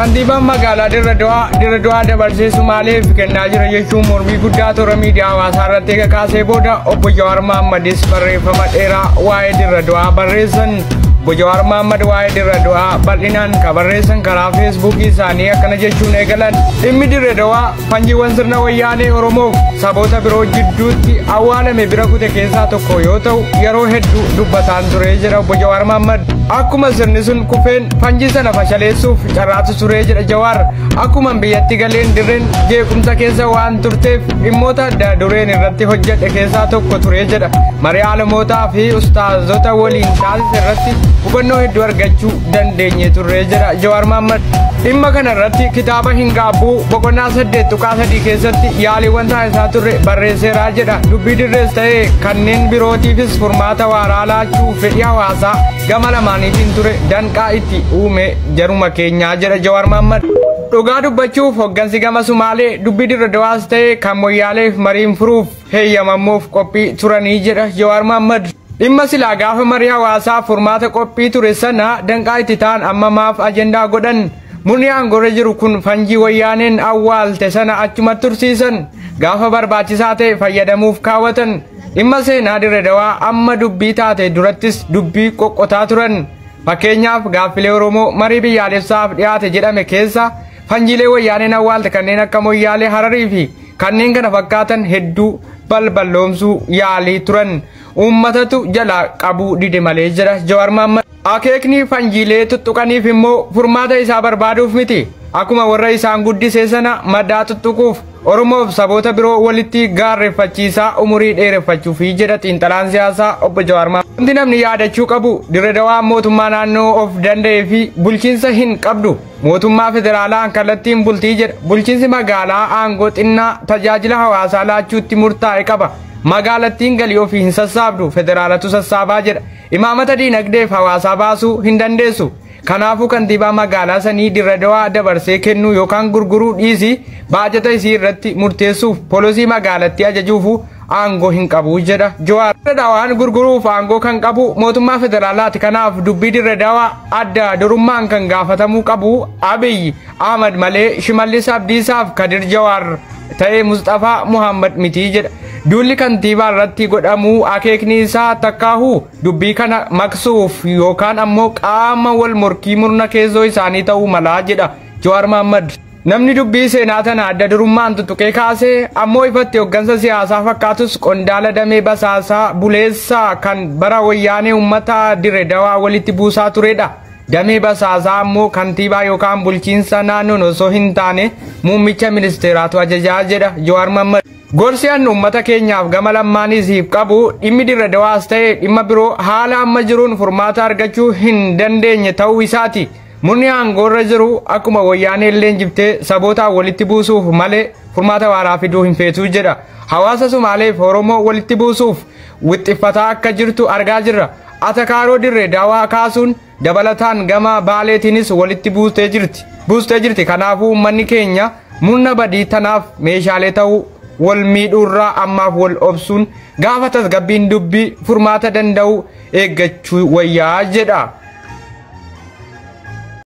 Kantiibaan magaalaa Dirre Dawaa Dirre Dawaa dabarsee Sumaaleef kennaa jira jechuun mormii guddaa toora miidiyaa hawaasaa irratti eega kaasee booda obbo Jawaar Mahammadis barreeffama dheeraa waa'ee Dirre Dawaa barreessan. Obbo Jawaar Mahammad waa'ee Dirre Dawaa bal'inaan kan barreessan karaa Feesbuukii isaanii akkana jechuun eegalan. Dhimmi Dirre Dawaa fanjiiwwan sirna wayyaanee Oromoof saboota biroo jidduutti awwaalame bira kute keessaa tokko yoo ta'u yeroo hedduu dubbataan ture jedha obbo Jawaar Mahammad. Akkuma sirni sun kufeen fanjii sana fashaleessuuf carraatu ture jedha Jawaar. Akkuma biyyatti galeen dirreen jeequmsa keessa waan turteef dhimmoota adda dureen irratti hojjedhe keessaa tokko ture jedha. Marii alamootaa fi ustaazota waliin taasise irratti hubannoo hedduu argachuu dandeenye turre jedha Jawaar Mahammad. Dhimma kana irratti kitaaba hin gaabbuu boqonnaa 8.3 keessatti yaaliiwwan taasisaa turre barreesseeraa jedha. Dubbii dirrees ta'ee kanneen birootiifis furmaata waaraa laachuu fedhii hawaasaa gama lamaaniitiin ture danqaa itti uume jaruma keenyaa jedha Jawaar Mahammad. Dhugaa dubbachuuf hoggansi gama Sumaalee dubbii Dirre Dawaas ta'ee kan Moyyaaleef mariin furuuf heeyyamammuuf qophii turanii jedha Jawaar Mahammad. Dhimma silaa gaafa marii hawaasaa furmaata qophii ture sana danqaa itti ta'an amma maaf ajendaa godhan. Murni aangoorra jiru kun fanjii wayyaaneen awwaalte sana achumatti tursiisan gaafa barbaachisaa ta'e fayyadamuuf kaawwatan. Dhimma seenaa Dirre Dawaa amma dubbii taate durattis dubbii qoqqotaa turan. Fakkeenyaaf gaaffilee Oromoo marii biyyaalessaaf dhiyaate jedhame keessa fanjiilee wayyaaneen awwaalte kanneen akka Moyyaalee Hararii fi kanneen kana fakkaatan hedduu balballoomsuu yaalii turan. Uummatatu jala qabuu dide malee jedha Jawaar Mahammad. Akeekni fanjiilee tuttuqaniif immoo furmaata isaa barbaaduuf miti. Akkuma warra isaan guddisee sana madaa tuttuquuf Oromoof saboota biroo walitti gaarreeffachiisaa umurii dheereffachuufi jedha xiinxalaan siyaasaa obbo Jawaar Mahammad. Wanti namni yaadachuu qabu Dirre Dawaa mootummaa naannoo of danda'ee fi bulchiinsa hin qabdu. Mootummaa federaalaan kallattiin bultii jedha. Bulchiinsi magaalaa aangoo xinnaa tajaajila hawaasaa laachuutti murtaa'e qaba. Magaalattiin galii ofii hin sassaabdu federaalatu sassaabaa jedha. Imaamata diinagdeef hawaasaa baasuu hin dandeessu. Kanaafuu kantiibaa magaalaa sanii Dirre Dawaa dabarsee kennuu yookaan gurguruu dhiisi baajata isii irratti murteessuuf poolisii magaalattii ajajuuf aangoo hin qabu jedha Jawaar. Dirre Dawaan gurguruuf aangoo kan qabu mootummaa federaalaati. Kanaaf dubbii Dirre Dawaa adda durummaan kan gaafatamuu qabu Abiy Ahmad malee Shimallis Abdiisaaf Kadir Jawaar ta'ee Musxafaa Muhammad miti jedha. Duulli kantiibaa irratti godhamuu akeekni isaa takkaahu dubbii kana maqsuuf yookaan ammoo qaama wal morkii murna keessoo isaanii ta'uu malaa jedha Jawaar Mahammad. Namni dubbii seenaa tana adda durummaan tuttuqee kaasee ammoo ifatti hoggansa siyaasaa fakkaatus qondaala damee basaasaa buleessaa kan bara wayyaanee uummata Dirre Dawaa walitti buusaa turedha. Damee basaasaa ammoo kantiibaa yookaan bulchiinsa naannoon osoo hin taane muummicha ministeeraatu ajajaa jedha Jawaar Mahammad. Gorsi an uummata keenyaaf gama lammaaniisiif qabu dhimmi Dirre Dawaas ta'e dhimma biroo haala amma jiruun furmaata argachuu hin dandeenye ta'uu isaati. Murni aangoorra jiru akkuma wayyaanee illee jiftee sabootaan walitti buusuuf malee furmaata waaraa fiduu hin feetuu jedha. Hawaasa Sumaaleef Oromoo walitti buusuuf wixxiffataa akka jirtu argaa jirra. Atakaaroo Dirre Dawaa kaasuun dabalataan gama Baaleetiinis walitti buustee jirti. Buustee jirti. Kanaafuu uummanni keenya murna badii tanaaf meeshaalee ta'uu wal miidhuurraa ammaaf wal obsuun gaafa tasgabbiin dubbii furmaata danda'u eeggachuu wayyaa jedha.